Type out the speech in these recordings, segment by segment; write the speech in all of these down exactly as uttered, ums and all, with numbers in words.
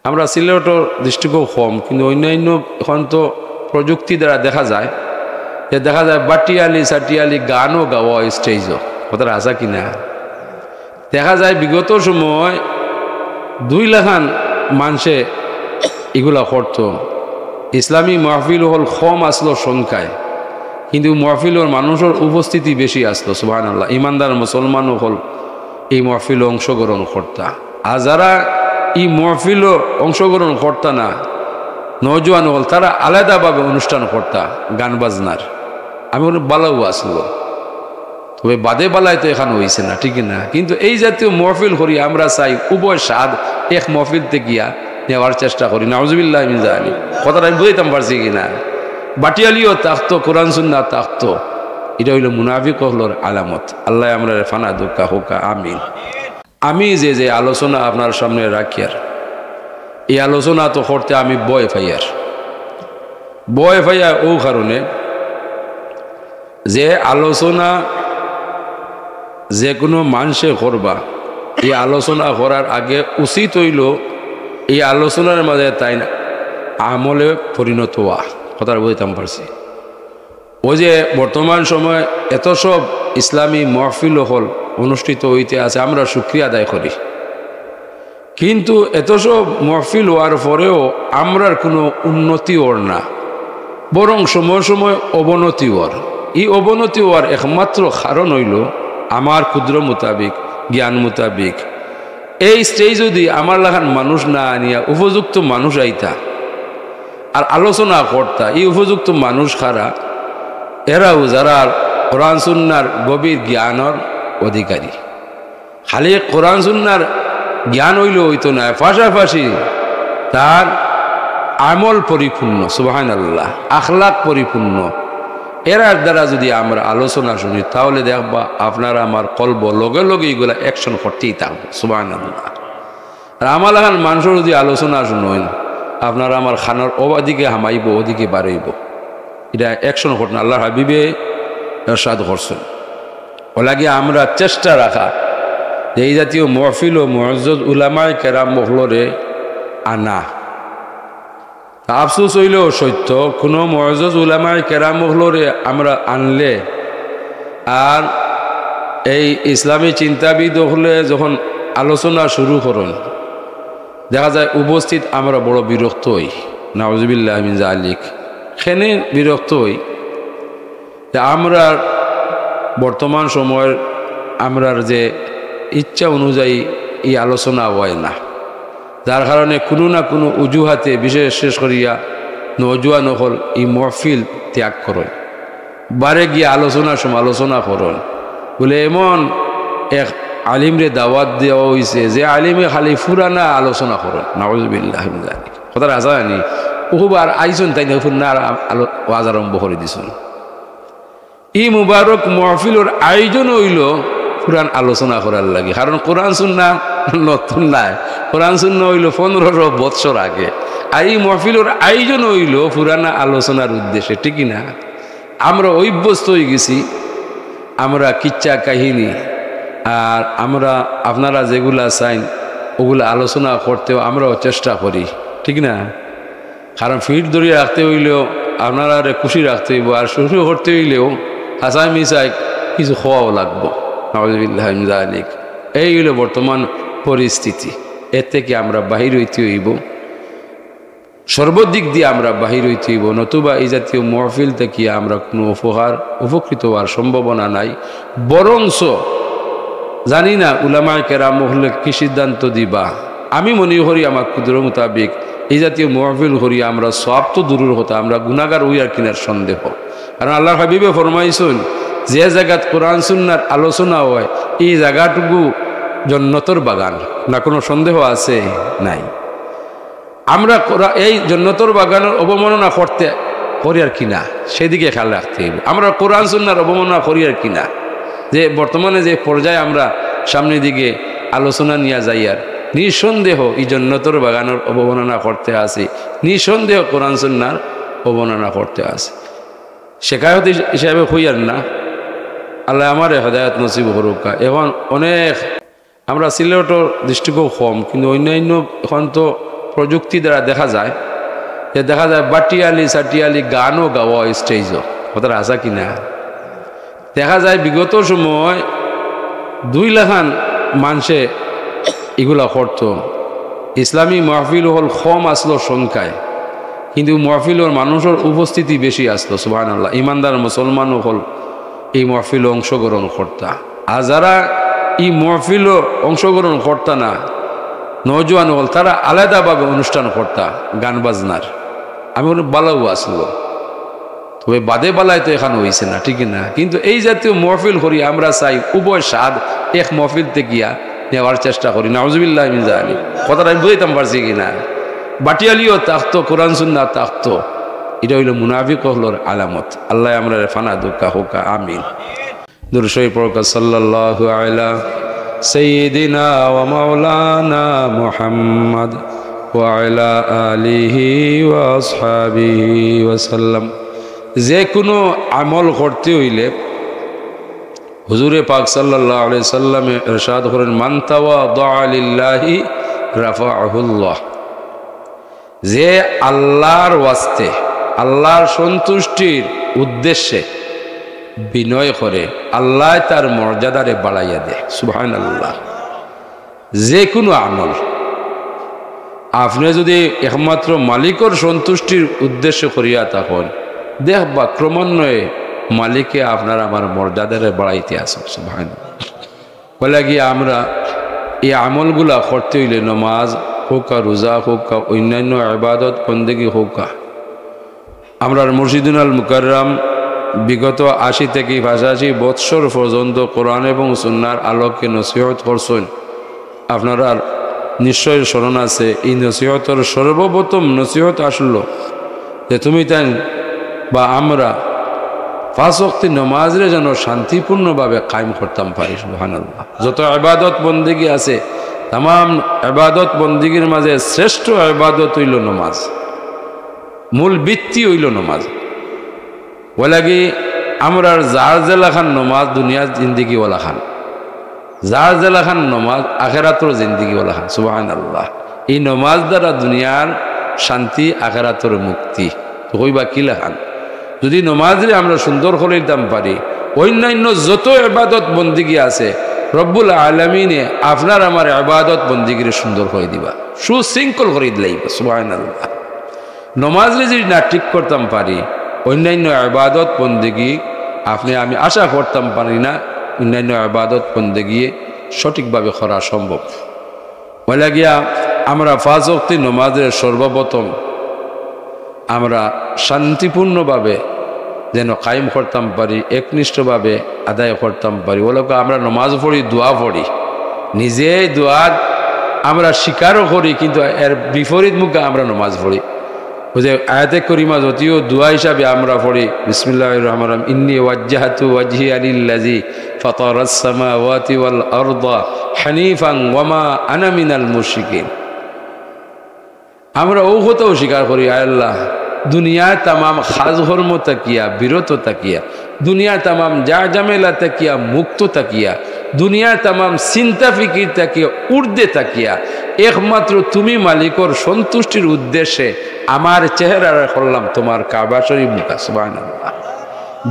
আমরা সিলেটর দৃষ্টিকোণ কম, কিন্তু অন্যান্য এখন তো প্রযুক্তি দ্বারা দেখা যায় যে দেখা যায় বাটিয়ালি সাটিয়ালি গানও গাওয়া হয় স্টেজও। কথাটা হাছা কি না? দেখা যায় বিগত সময় দুই লাখান মানষে ইগুলা করতো। ইসলামী মাহফিল অকল কম আছলো সংখ্যায়, কিন্তু মাহফিলর মানষর উপস্থিতি বেশি আছলো। সুবহানাল্লাহ, ইমানদার মুসলমান অকল এই মাহফিলো অংশগ্রহণ করতা। আর যারা এই মাহফিলো অংশগ্রহণ করতা না, নওজোয়ান অকল, তারা আলাদাভাবে অনুষ্ঠান করতা গান বাজনার। আমি বলি, বালাও আছলো, তবে বাদে বালায় তো এখানো অইছে না, ঠিক না? কিন্তু এই জাতীয় মাহফিল করি আমরা চাই উভয় স্বাদ এক মাহফিল থাকিয়া নেওয়ার চেষ্টা করি। নাউজুবিল্লাহ মিন জালিক। কথাটা আমি বুঝাইতাম পারছি কি না? বাটিয়ালিও থাকতো, কোরআন সুন্নাহ থাকতো, ইটা অইলো মুনাফিক অকলর আলামত। আল্লায় আমরারে ফানা দুক্কা হউক্কা, আমিন। আমি যে যে আলোচনা আপনার সামনে রাখিয়ার, এই আলোচনা তো করতে আমি ভয় পাইয়ার। ভয় পাইয়ার অউ কারণে যে আলোচনা যে কোনো মানষে করবা, এই আলোচনা করার আগে উচিত অইলো এই আলোচনার মাঝে তাইন আমলে পরিণত অওয়া। কথাটা বুঝাইতাম পারছি? অউ যে বর্তমান সময় এত সব ইসলামী মাহফিল অকল অনুষ্ঠিত অইতে আছে, আমরা শুকরিয়া আদায় করি, কিন্তু এত সব মাহফিল অওয়ার পরেও আমরার কোনো উন্নতি অর না, বরং সময় সময় অবনতি অর। এই অবনতি অওয়ার একমাত্র কারণ অইলো আমার ক্ষুদ্র মোতাবিক, জ্ঞান মোতাবিক, এই স্টেজ যদি আমার লাখান মানুষ না আনিয়া উপযুক্ত মানুষ আইতা আর আলোচনা করতা, এই উপযুক্ত মানুষ কারা? এরাও যারা কোরআন সুন্নার গভীর জ্ঞানর অধিকারী। খালি কোরআন সুন্নার জ্ঞান অইলে অইতো নায়, পাশাপাশি তার আমল পরিপূর্ণ, সুবহানাল্লাহ, আখলাক পরিপূর্ণ। এরার দ্বারা যদি আমরা আলোচনা শুনি, তাহলে দেখবা আপনার আমার কলব লগে লগে ইগুলা অ্যাকশন করতেই থাকবো। সুবহানাল্লাহ। আর আমার লাখান মানষর যদি আলোচনা শুনইন, আপনার আমার কানর অদিকে হামাইবো, অদিকে বারইবো। ইটা অ্যাকশন করতো না। আল্লার হাবিবে এরশাদ করছইন। অউ লাগি আমরা চেষ্টা রাখা যে এই জাতীয় মাহফিলো মুআজ্জাজ উলামায়ে কেরাম অকলরে আনা। আফসোস অইলেও সত্য, কোনো মুআজ্জাজ উলামায়ে কেরাম অকলরে আমরা আনলে আর এই ইসলামী চিন্তাবিদ অকলে যখন আলোচনা শুরু করইন, দেখা যায় উপস্থিত আমরা বড় বিরক্ত অই। নাউজুবিল্লাহ মিন জালিক। কেনে বিরক্ত অই? যে আমরার বর্তমান সময়র আমরার যে ইচ্ছা অনুযায়ী এই আলোচনা অয় না, যার কারণে কোনো না কোনো অজুহাতে বিশেষ, বিশেষ করিয়া নওজোয়ান অকল এই মাহফিল ত্যাগ করইন, বারে গিয়া আলোচনা সমালোচনা করইন। বলে এমন এক আলিমরে দাওয়াত দেওয়া অইছে যে আলিমে খালি পুরানা আলোচনা করইন। নাউজুবিল্লাহ মিন জালিক। কথাটা হাছা নি? অউ আর আইছইন তাইন, অউ পুরানা আর আলো-, ওয়াজ আরম্ভ করি দিছইন। ই মুবারক মাহফিলর আয়োজন অইলো পুরান আলোচনা করার লাগি, কারণ কোরআন সুন্নাহ নতুন নায়, কোরআন সুন্নাহ অইলো পনেরোশো বৎসর আগে। আর ই মাহফিলর আয়োজন অইলো পুরানা আলোচনার উদ্দেশ্যে, ঠিক কি না? আমরা অভ্যস্ত অইগেছি, আমরা কিচ্ছা কাহিনী আর আমরা আপনারা যেগুলা চাইন অগুলা আলোচনা করতেও আমরাও চেষ্টা করি, ঠিক না? কারণ ফিট ধরিয়া রাখতে অইলেও, আপনারারে খুশি রাখতে অইবো, আর খুশি করতে অইলেও হাছায় মিছায় কিছু কওয়াও লাগবো। নাউজুবিল্লাহ মিন জালিক। এই অইলো বর্তমান পরিস্থিতি, এর থাকি আমরা বাহির অইতে অইবো, সর্বদিক দিয়া আমরা বাহির অইতে অইবো, নতুবা এই জাতীয় মাহফিল থাকি আমরা কোনো উপকার, উপকৃত অওয়ার সম্ভাবনা নাই। বরঞ্চ জানি না উলামায়ে কেরাম অকলে কি সিদ্ধান্ত দিবা। আমি মনে করি আমার কুদরত মোতাবেক এই জাতীয় মাহফিল করি আমরা সওয়াব তো দূরর কথা, আমরা গুনাগার অইয়ার কিনার সন্দেহ। কারণ আল্লার হাবিবে ফরমাইছইন, যে জাগাত কোরআন সুন্নার আলোচনা অয়, ই জাগাটুকু জন্নতর বাগান, না কোনো সন্দেহ আছে? নাই। আমরা কোরা-, এই জন্নতর বাগানর অবমাননা করতে, করিয়ার কিনা, সেদিকে খেয়াল রাখতে অইবো। আমরা কোরআন সুন্নার অবমাননা করিয়ার কিনা, যে বর্তমানে যে পর্যায়ে আমরা সামনের দিকে আলোচনা নিয়া যাইয়ার, নিঃসন্দেহ ই জন্নতর বাগানর অবমাননা করতে আছি, নিঃসন্দেহ কোরআন সুন্নার অবমাননা করতে আছি। শেকায়ত হিস-, হিসাবে কইয়ার না, আল্লায় আমারে হেদায়েত নসিব করুক্কা। এখন অনেক আমরা সিলেটর দৃষ্টিকোণ কম, কিন্তু অন্যান্য এখন তো প্রযুক্তি দ্বারা দেখা যায় যে, দেখা যায় বাটিয়ালি সাটিয়ালি গানও গাওয়া হয় স্টেজও। কথাটা হাছা কি না? দেখা যায় বিগত সময় দুই লাখান মানষে ইগুলা করতো। ইসলামী মাহফিল অকল কম আছলো সংখ্যায়, কিন্তু মাহফিলর মানুষর উপস্থিতি বেশি আছলো। সুবহানাল্লাহ। ইমানদার মুসলমান অকল ই মাহফিলো অংশগ্রহণ করতা। আর যারা ই মাহফিলো অংশগ্রহণ করতা না, নওজোয়ান অকল, তারা আলাদাভাবে অনুষ্ঠান করতা গান বাজনার। আমি বলি, ভালাউ আছলো, তবে বাদে বালায় তো এখানো অইছে না, ঠিক না? কিন্তু এই জাতীয় মাহফিল করি আমরা চাই উভয় স্বাদ এক মাহফিল থাকিয়া নেওয়ার চেষ্টা করি। নাউজুবিল্লাহ মিন জালিক। কথাটা আমি বুঝাইতাম পারছি কি না? বাটিয়ালিও থাকতো, কোরআন সুন্নাহ থাকতো, ইটা অইলো মুনাফিক অকলর আলামত। আল্লায় আমরারে ফানা দেউক্কা, কউক্কা আমিন। দুরূদ শরীফ পড়উক্কা, সাল্লাল্লাহু আলা সাইয়্যিদিনা ওয়া মাওলানা মুহাম্মদ ওয়া আলা আলিহি ওয়া আসহাবিহি ওয়া সাল্লাম। যে কুনু আমল করতে অইলে হুজুরে পাক সাল্লাল্লাহু আলাইহি সাল্লামে ইরশাদ করেন, "মান তাওয়াদাআ লিল্লাহি রাফাআহুল্লাহ।" যে আল্লাহর ওয়াস্তে, আল্লাহর সন্তুষ্টির উদ্দেশ্যে বিনয় করে, আল্লায় তার মর্যাদারে বাড়াইয়া দেয়। সুবহানাল্লাহ। যে কুনু আমল আপনে যুদি একমাত্র মালিকর সন্তুষ্টির উদ্দেশ্যে করিয়া থাকইন, দেখবা ক্রমান্বয়ে মালিকে আপনার আমার মর্যাদারে বাড়াইতে আছইন। সুবহানাল্লাহ। অলাগি আমরা ই আমলগুলা করতে অইলে, নমাজ কউক্কা, রোজা কউক্কা, অইন্যান্য ইবাদত বন্দেগি কউক্কা, আমরার মুর্শিদুনাল মুকাররম বিগত আশি থাকি পঁচাশি বৎসর পর্যন্ত কোরআন এবং সুন্নাহর আলোকে নসিহত করছইন। আপনারার নিশ্চয় স্মরণ আছে, ই নসিহতর সর্বপ্রথম নসিহত আছলো যে তুমি তাইন বা আমরা পাঁচ ওয়াক্তি নমাজরে যেন শান্তিপূর্ণভাবে কায়েম করতাম পারি। সুবহানাল্লাহ। যত ইবাদত বন্দেগি আছে, তামাম ইবাদত বন্দেগির মাঝে শ্রেষ্ঠ ইবাদত অইলো নমাজ, মূল ভিত্তি অইলো নমাজ। অলাগি আমরার যার যেলাখান নমাজ দুনিয়ার জিন্দেগি অলাখান, যার যেলাখান নমাজ আখেরাতর জিন্দেগি অলাখান। সুবহানাল্লাহ। ই নমাজ দ্বারা দুনিয়ার শান্তি, আখেরাতর মুক্তি। তো কইবা কিলাখান? যুদি নমাজরে আমরা সুন্দর করিলিতাম পারি, অইন্যান্য যত ইবাদত বন্দেগি আছে, রব্বুল আলামিনে আপনার আমার ইবাদত বন্দেগিরে সুন্দর করি দিবা, সুশৃঙ্খল করি দিলাইবা। সুবহানাল্লাহ। নমাজরে যুদি না ঠিক করতাম পারি, অইন্যান্য ইবাদত বন্দেগি আপনে আমি আশা করতাম পারি না অইন্যান্য ইবাদত বন্দেগি সঠিকভাবে করা সম্ভব। অলাগিয়া আমরা পাঁচ ওয়াক্তি নমাজরে সর্বপ্রথম আমরা শান্তিপূর্ণভাবে যেন কায়েম করতাম পারি, একনিষ্ঠভাবে আদায় করতাম পারি। অলাগি আমরা নমাজ পড়ি, দোয়া পড়ি, নিজে দোয়া আমরা স্বীকারও করি, কিন্তু এর বিপরীত মুখে আমরা নমাজ পড়ি। ওই যে আয়াতে করিমা যদিও দোয়া হিসাবে আমরা পড়ি, "বিসমিল্লাহির রহমানির রহিম, ইন্নী ওয়াজ্জাহতু ওয়াজহিয়া লিল্লাযী ফাতারাস সামাওয়াতি ওয়াল আরদা হানিফান ওয়া মা আনা মিনাল মুশরিকিন।" আমরা অউ কথাও স্বীকার করি, আয় আল্লাহ, দুনিয়ার তামাম কাজকর্ম থাকিয়া বিরত থাকিয়া, দুনিয়ার তামাম যা ঝামেলা থাকিয়া মুক্ত থাকিয়া, দুনিয়ার তামাম চিন্তা ফিকির থাকিয়া ঊর্ধ্বে থাকিয়া, একমাত্র তুমি মালিকর সন্তুষ্টির উদ্দেশ্যে আমার চেহারারে করলাম তোমার কাবা শরীফ মুখা। সুবহানাল্লাহ।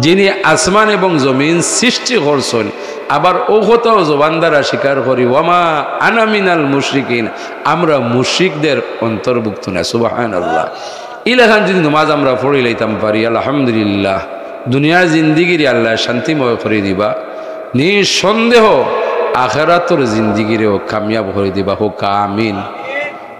যিনি আসমান এবং জমিন সৃষ্টি করছইন, আবার অউ কথাও জবান দ্বারা স্বীকার করি, "ওয়ামা আনা মিনাল মুশরিকিন", আমরা মুশরিকদের অন্তর্ভুক্ত না। সুবহানাল্লাহ। ইলাখান যুদি নমাজ আমরা পড়িলাইতাম পারি, আলহামদুলিল্লাহ, দুনিয়ার জিন্দিগিরে আল্লায় শান্তিময় করি দিবা, নিঃসন্দেহ আখেরাতর জিন্দিগিরেও কামিয়াব করি দিবা। কউক্কা আমিন।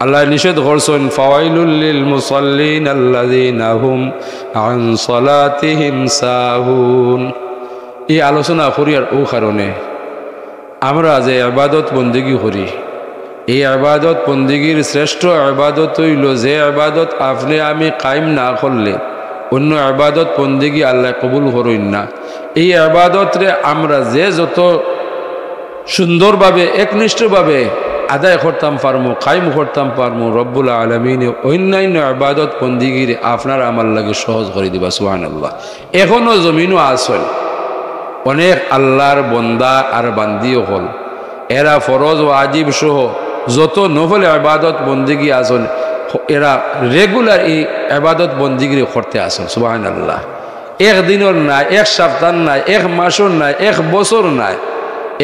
আল্লায় নিষেধ করছইন, "ফাওয়াইলুল লিল মুসাল্লিন আল্লাযীনা হুম আন সালাতিহিম সাহুন।" ই আলোচনা করিয়ার অউ কারণে আমরা যে ইবাদত বন্দেগি করি, ই ইবাদত বন্দেগির শ্রেষ্ঠ ইবাদত অইলো যে ইবাদত আপনে আমি কায়েম না করলে অইন্য ইবাদত বন্দেগি আল্লায় কবুল করইন না। ই ইবাদতরে আমরা যে যত সুন্দরভাবে, একনিষ্ঠভাবে আদায় করতাম পারমু, কায়েম করতাম পারমু, রব্বুল আলামিনে অইন্যান্য ইবাদত বন্দেগিরে আপনার আমার লাগি সহজ করি দিবা। সুবহানাল্লাহ। এখনো জমিনো আছইন অনেক আল্লার বন্দা আর বান্দি অকল, এরা ফরজ ওয়াজিব সহ যত নফল ইবাদত বন্দেগি আছইন, এরা রেগুলার এই ইবাদত বন্দিগিরি করতে আছইন। সুবহানাল্লাহ। এক দিনর নায়, এক সপ্তাহর নায়, এক মাসর নায়, এক বছর নায়,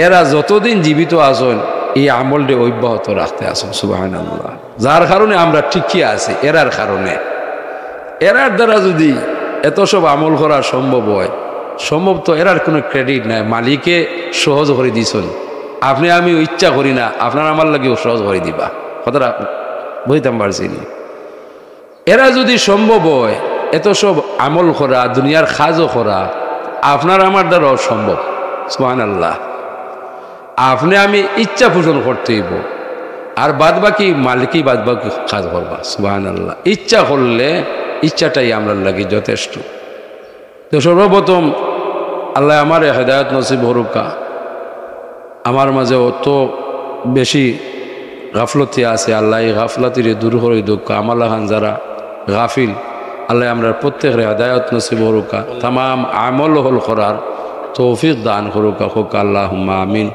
এরা যতদিন জীবিত আছইন এই আমলরে অব্যাহত রাখতে আছইন। সুবহানাল্লাহ। যার কারণে আমরা টিকিয়া আছি, এরার কারণে। এরার দ্বারা যদি এত সব আমল করা সম্ভব হয়, সম্ভব তো এরার কোনো ক্রেডিট নাই, মালিকে সহজ করি দিছইন। আপনে আমি ইচ্ছা করি না, আপনার আমার লাগিও সহজ করি দিবা। কথাটা বুঝতাম পারছি নি? এরা যদি সম্ভব হয় এত সব আমল করা, দুনিয়ার কাজও করা, আপনার আমার দ্বারাও সম্ভব। সুবহানাল্লাহ। আপনে আমি ইচ্ছা পোষণ করতে অইব, আর বাদ বাকি মালিকই বাদ বাকি কাজ করবা। সুবহানাল্লাহ। ইচ্ছা করলে ইচ্ছাটাই আমরার লাগি যথেষ্ট। তো সর্বপ্রথম আল্লায় আমারে হেদায়েত নসিব করুক্কা। আমার মাঝে অত বেশি গাফলতি আছে, আল্লায় এই গাফলতিরে দূর করি দেউক্কা। আমার লাখান যারা গাফিল, আল্লায় আমরার প্রত্যেকরে হেদায়েত নসিব করুক্কা, তামাম আমল হল করার তৌফিক দান করুক্কা। কউক্কা আল্লাহুম্মা আমিন।